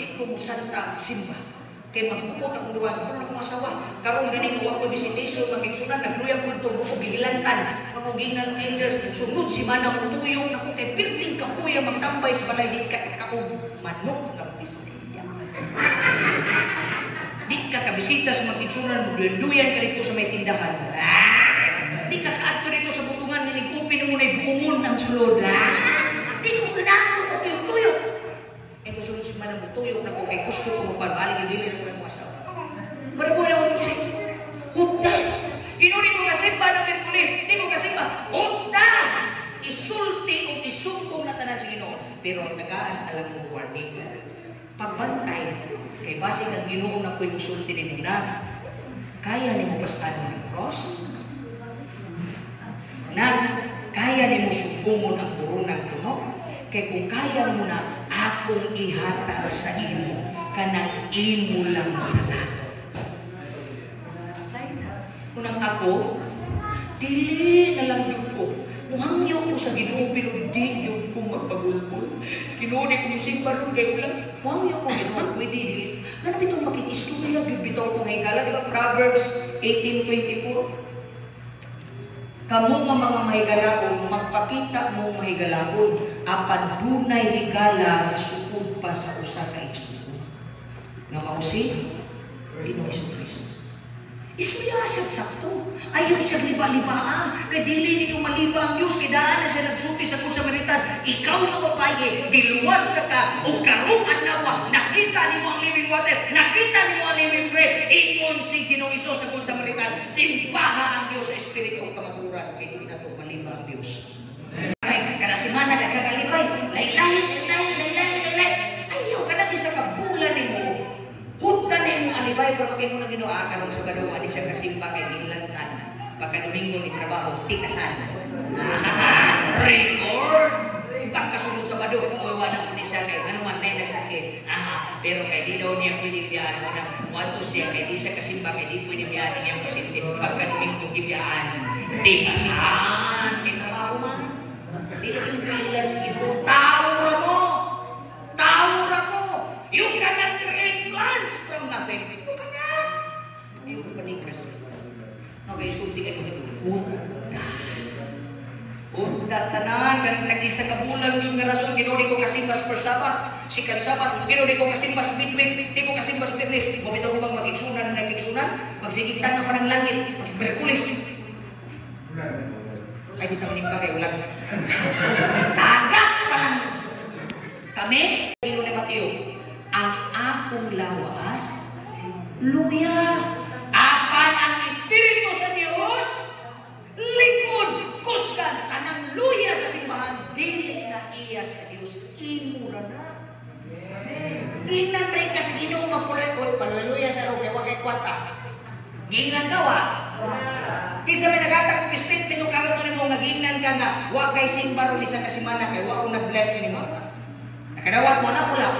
Di ko musanta simba. Kay magbuot akong duwa, kapag akong asawa. Karon gani nga wa ko visitation, magigsunan, nagluya ko itong buko, gihilantan. Mga gihilan ng elders, sunod si mana ko tuyok na ko, kay pirting kapuya magtambay sa balay, di ka kaog manok nga bisaya. Di ka kabisita sa magigsunan, duyan ka dito sa may tindahan. Ah! Di ka kaadto dito sa butungan, nga nag-open mo na buungon ang sulod. Ah! Di ko ganahan ko yung tuyok. Eh kung sunod sa manang tuyok na ko, kay gusto ko magpabalik, yung dili na ko ng asawa. Marabo na ko siya. Hugda! Ginuni ko kasimba ng Merkulis, di ko kasimba. Hugda! Isulti o isumpong na tanan sa Ginoo. Pero ang tagaan, alam mo, warning. Pagbantay, kay basig ang Ginoo na ko'y musulti nimo na, kaya nimo pasaan ang cross? Na kaya nimo sumbungon ang koronang tunok? Kay kung kaya mo na, akong ihatag sa imo, kanang imo lang sala. Kunang ako, dili na lang yun ko. Muhangyo ko sa Ginoo pero di yun ko magpagulpol. Ginoo di ko musimba ron kay ulang. Muhangyo ko Ginoo pwede dili. Ngano bitaw makikistorya gyud bitaw ko higala, di ba? Proverbs 18:24. Kamo nga mga mahigalaon, magpakita mo mahigalaon, apan dunay higala nga sukod pa sa usa ka igsuon. Nga mao si Ginoo Hesus Kristo. Istorya siya sakto. Ayaw siya liba-libaan. Kay dili ninyo maliba ang Diyos. Kay daan na siya nagsulti sa kung Samaritan. Ikaw na babae, giluwas ka ka, o karong adlaw, nakita nimo ang living water, nakita nimo ang living bread. Ingon si Ginoong Hesus sa kung Samaritan, simbaha ang Diyos sa Espiritu kamaturan. Kay dili nato maliba ang Diyos. Kay kada semana nagkakalipay, lahi-lahi, lahi-lahi, lahi-lahi, lahi-lahi. Ayaw ka isa ka bulan nimo. Hugtan na imong alibay pero kay mo na Ginoo karon sa Sabado ani siya kasimba kay gihilantan. Pagka Domingo ni trabaho tikasan. Record. Pagkasunod sa Sabado, oy wala ko ni siya kay ngano man nay nagsakit. Aha, pero kay di daw niya pwede biyaan mo na muadto siya kay di siya kasimba kay di pwede biyaan ang iyang pasyente. Pagka Domingo gibiyaan, tikasan kay trabaho man. Di na yung kailan sa Ginoo. Tao ra mo. Tao ra mo. You cannot create plans from nothing. You cannot. Hindi mo panikas. No, kay sulti kayo mo. Huda. Huda tanan. Kanang tag-isa ka bulan yung nga rason. Ginoo di ko kasimbas per Sabat. Sikat Sabat. Ginoo di ko kasimbas midweek. Di ko kasimbas Biyernes. Bumitaw ko bang magigsunan na nagigsunan? Magsigitan ako ng langit. Merkulis. Ay, di tayo nimba kay ulan. Tagak pa lang. Kami, Ginoo ni Mateo, ang akong lawas, luya. Apan ang Espiritu sa Dios, lingkod, kusgan, tanang luya sa simbahan, dili na iya sa Dios, imo ra na. Ginan rin ka sa Ginoo magpuloy, oy, paluya sa kay wa kay kwarta. Giingnan ka wa? Kinsa may naghatag og statement og karon nimo nga giingnan ka nga wa kay simba ron isa ka semana kay wa ko nag-bless nimo. Nakadawat mo na wala.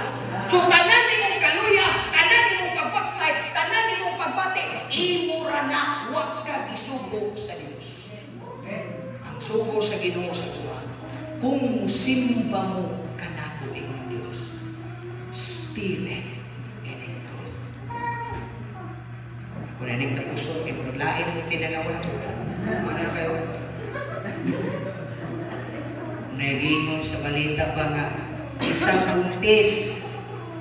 So tanan nimong kaluya, tanan nimong pag-backslide, tanan nimong pagbati, imo ra na wa ka gisugo sa Dios. Ang sugo sa Ginoo sa tuwa. Kung musimba mo kanako imong Dios, spirit and in truth. Ako na ning tapuson kay murag lain mo tinanaw na. Ano kayo? Nagingon sa balita ba nga isang buntis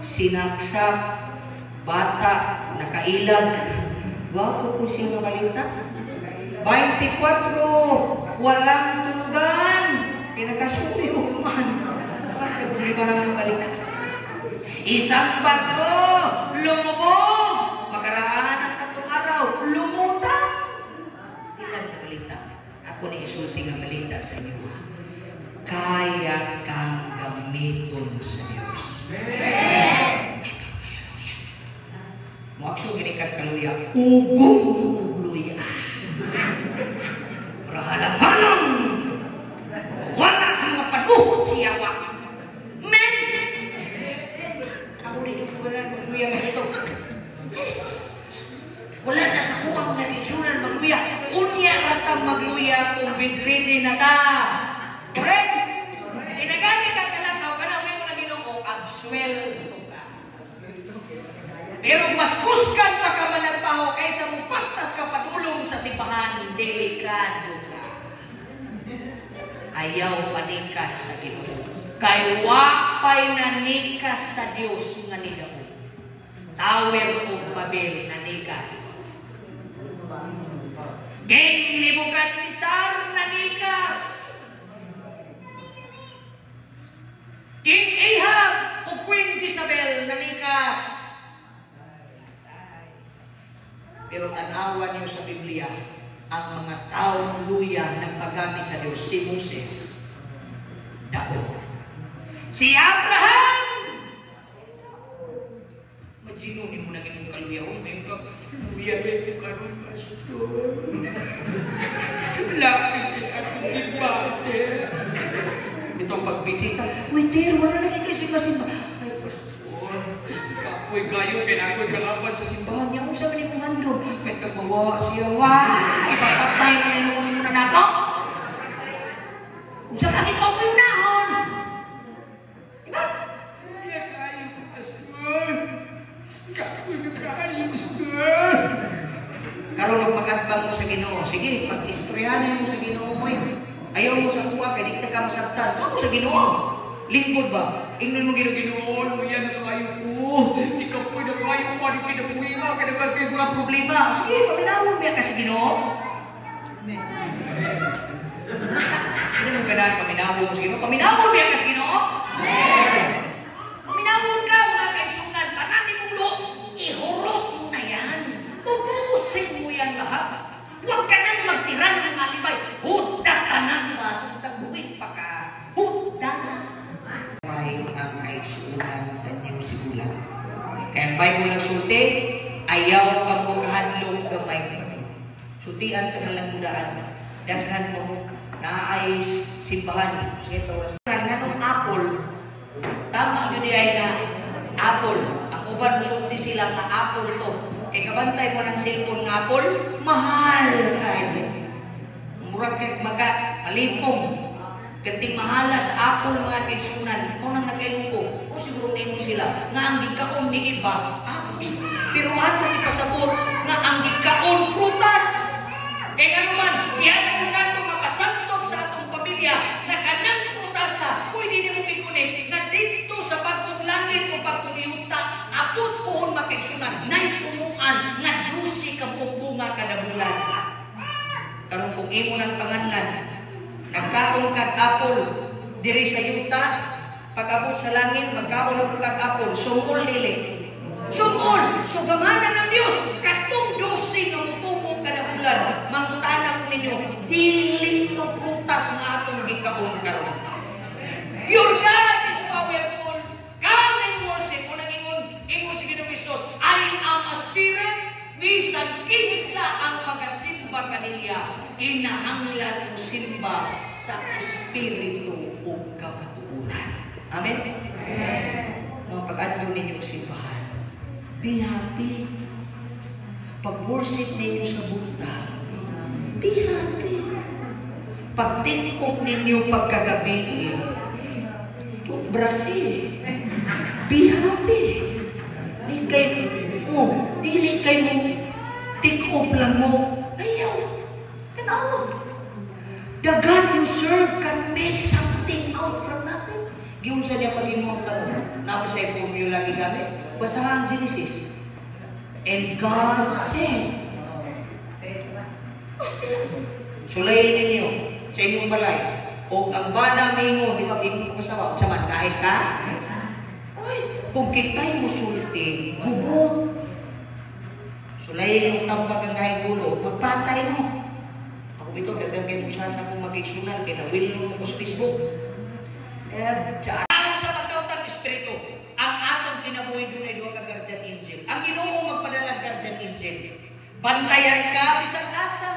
sinaksak bata nakailag. Wapo po siya nga balita. 24, walang tulugan. Pinakasuyo man. Bakit problema ang balita? Isang barko, lumubog. Makaraan ang 3 araw, lumutang. Stilan nga balita. Ako ni isulti nga balita sa inyo. Kaya kang gamiton sa Diyos. Mo aksyon gini kang kaluya, ugong ugluya. Pero halang-halang, wala sa mga panuhot siya wa. Men! Ako rin yung wala magluya nga ito. Yes. Wala na sa kuwang nga igsunan magluya. Unya rata magluya kung bedridden na ta. Correct? Inagani ka kalakaw, kanang may na Ginoo, absuelto ka. Pero mas kusgan pa ka manarbaho kaysa mo pagtas ka padulong sa simbahan, delikado ka. Ayaw panikas sa Ginoo. Kay wa pa'y nanikas sa Dios nga nidaog. Tower of Babel nanikas. King Nebuchadnezzar nanikas. King Ahab o Queen Jezebel nanikas. Pero tanawan niyo sa Biblia, ang mga taong luya nagpagamit sa Diyos, si Moses, dao. Si Abraham! Imagine mo na ganun kaluya. Oh, may ka, luya kayo karon, pastor. Laki ni akong debate. Itong pagbisita, uy, dear, wala na kayo simba-simba. Ay, pastor, kapoy kayo, kinakoy kalaban sa simbahan niya. Kung sabi ni mong handom, may tagmawa siya. Wah, ipapatay na nilungon mo na nato. Kung sa kami ka unahon. Diba? Luya kayo, pastor. Kapoy na kayo, pastor. Karon og mag-atbang mo sa Ginoo, sige, pag-istoryahan mo sa Ginoo mo. Ayaw mo sa kuha, kay di ka masabtan. Kamo sa Ginoo. Lingkod ba? Ingnon mo Ginoo, luya na kayo ko. Di ka po na kayo ko, di ka na puwi ka, kaya nagkakaroon kayo mga problema. Sige, paminawon biya ka sa Ginoo. Ano mo ganahan, paminawon mo sa Ginoo? Paminawon biya ka sa Ginoo? Paminawon ka, mga kaigsunan, tanan ni mong loob, ihurot mo na yan. Ubusin mo yan lahat. Huwag ka nang magtira ng mga alibay. Huda tanan ba? Sa buwit pa ka. Huda. May ang kaigsunan sa inyong sigulang. Kaya ang Bible nagsulti, ayaw ka mo kahadlong gamay kami. Sultian ka na lang mudaan. Daghan mo naay simbahan. Sige, tawas. Nganong apple, tama yun ay nga apple. Ang uban musulti sila nga apple to. Kaya kabantay mo ng cellphone nga apple, mahal ka. Murag kay maka malipong. Kanting mahala sa apple mga kaigsunan, mo nang nakaingon ko, o siguro ningon sila, nga ang gikaon ni iba, apple. Pero atong ipasabot nga ang gikaon prutas. Kaya nga naman, ihanap mo nato mapasantop sa atong pamilya na kanang prutasa, pwede nimo ikunik na dito sa pagkong langit o pagkong yuta, abot pohon makaigsunan, nay punuan nga dusi ka bunga kada bulan. Karon kung imo ng panganlan, nagkaon kag apple diri sa yuta, pag-abot sa langit, magkaon og kag apple, sungol dili. Sungol! So gamana ng Dios, katong 12 nga motubo kada bulan, mangutana ko ninyo, dili to prutas nga atong gikaon karon. Your God is powerful. Come and worship. Unang ingon, ingon si Ginoong Hesus, I am a spirit, bisan kinsa ang magasimba kaniya, kinahanglan mo simba sa espiritu ug kamatuoran. Amen? Amen. Mga pag-adto ninyo simbahan, be happy. Pag-worship ninyo sa buntag, be happy. Pag-take off ninyo pagkagabi, Brazil, be happy. Di kay mo, dili kay mo, take off lang mo. Ayaw, tanawa. The God you serve can make something out from nothing. Giyon sa niya pag-imo ang tanong, naa sa formula gigamit. Basahan ang Genesis. And God said, basta lang. Sulayin ninyo sa inyong balay. O ang bana mingo, di ba ingon ko kasawa, unsa man kahit ka? Uy, kung kita'y musulti, gubot. Sulayin yung tambag ang kahit ulo, magpatay mo. Ako bitaw, daghan kayo kung saan akong magigsunan, kaya nawilong mo ko sa Facebook. Eh, sa pagdaotang espiritu, ang atong kinabuhi doon ay duha ka guardian angel. Ang Ginoo magpadala guardian angel. Bantayan ka bisan asa.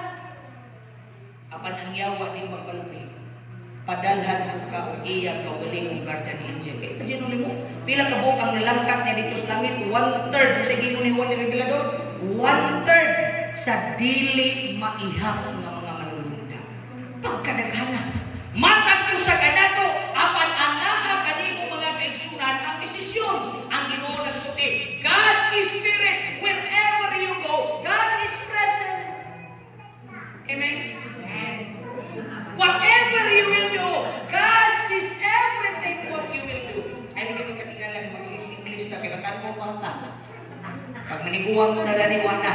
Apan ang yawa ni magpalupi. Padalhan mo ka o iya kaugalingong guardian angel. Kaya imagine mo, pila ka buok ang nalangkat niya dito sa langit, 1/3 sa gingon ni Juan the Revelador, 1/3 sa dili maihap nga mga manununda. Pagkadaghana, matag ko sa kanato, apan anaa kanimo mga kaigsunan ang desisyon. Ang Ginoo nagsulti, God is spirit. akong pangutana. Pag maniguwang mo na ni na.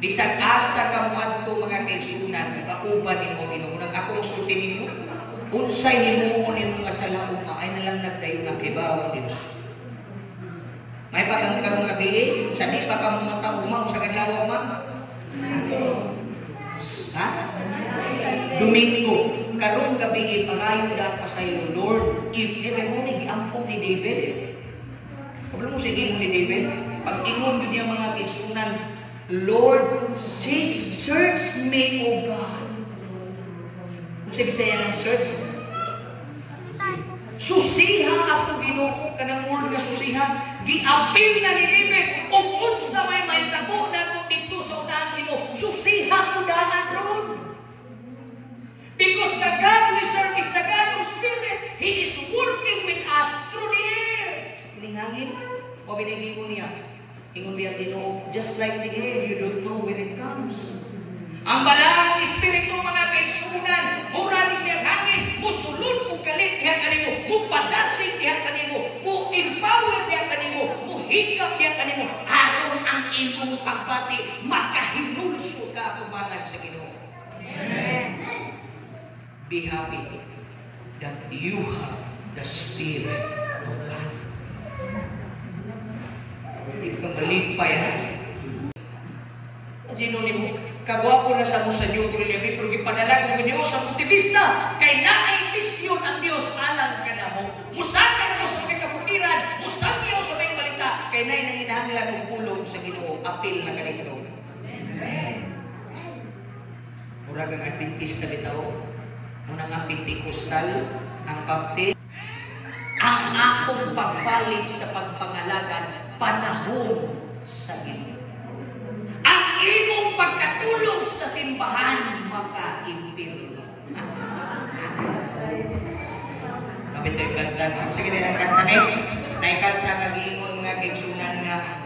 Bisag asa ka moadto, mga kaigsunan, kauban nimo Ginoo. Nang ako musulti ninyo, unsay himuon nimo nga sala uma ay nalang nagdayon na kibaw ang Dios. May pa kang karong gabi, sa di pa ka mo mata uma, sa kadlaw uma? Ha? Domingo, karong gabi pangayo da pasaylo, Lord, if ever mo ni giampo ni David eh. Kabalo mo sa mo ni David, pag ingon yun niya, mga kaigsunan, "Lord, search, search me, O God." Kung sa Bisaya ng search, susiha ako, Ginoo, kanang word nga susiha, giapil na ni David, ug unsa may mahitabo nako dito sa unahan Ginoo, susiha ko daan ron. Because the God we serve is the God of Spirit. He is working with us through the air. Kining hangin, o binagingon niya. Ingon biya Ginoo, just like the air, you don't know when it comes. Ang Balaang Espiritu, mga kaigsunan, mura ni siya hangin, musulod og kalit diha kanimo, mupadasig diha kanimo, mu empower diha kanimo, muhikap diha kanimo, aron ang imong pagbati makahinulsol ka kumangan sa Ginoo. Be happy that you have the Spirit of God. Hindi ka malipay, ha? Sino nimo? Kagwapo na sa mo sa New Relief, pero gipadala ko Ginoo sa Montevista, kay naay misyon ang Dios alang kanamo. Musaka ko sa mga kabukiran, musangyaw sa mga balita, kay naay nanginahanglan og pulong sa Ginoo, apil na kanito. Murag ang Adventista bitaw, unang ang Pentecostal, ang Baptist, ang akong pagbalik sa pagpangalagad, panahon sa Ginoo. Ang imong pagkatulog sa simbahan, maka-impirno. Kami ito yung kanta. Sige na ang kanta ni. Naikanta kagiingon, mga kaigsunan, nga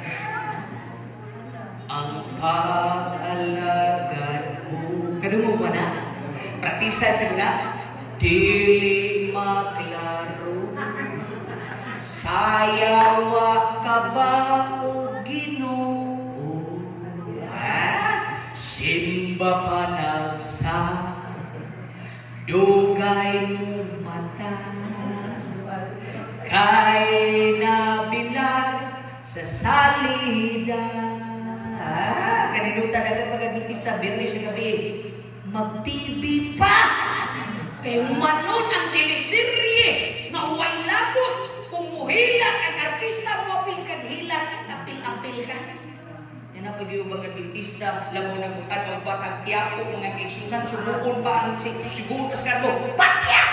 ang pag-alagad ko. Kadungog ba na? Praktisa sila. Dili maklaro. Sayawa ka ba o Ginoo? Ah, simba pa nagsa dugay mo mata kay nabilag sa salida. Ah, kaninutan na pag sa Biyernes sa gabi. Mag-TV pa! Kay humanon ang teleserye nga way labot. Kung muhilak ang artista, muapil kag hilak, apil-apil ka. Yan ako di ba Adventista, lamo na mong tanong pa kang Quiapo, mga kaigsunan, sumuon pa ang siguro tas kardo, patya!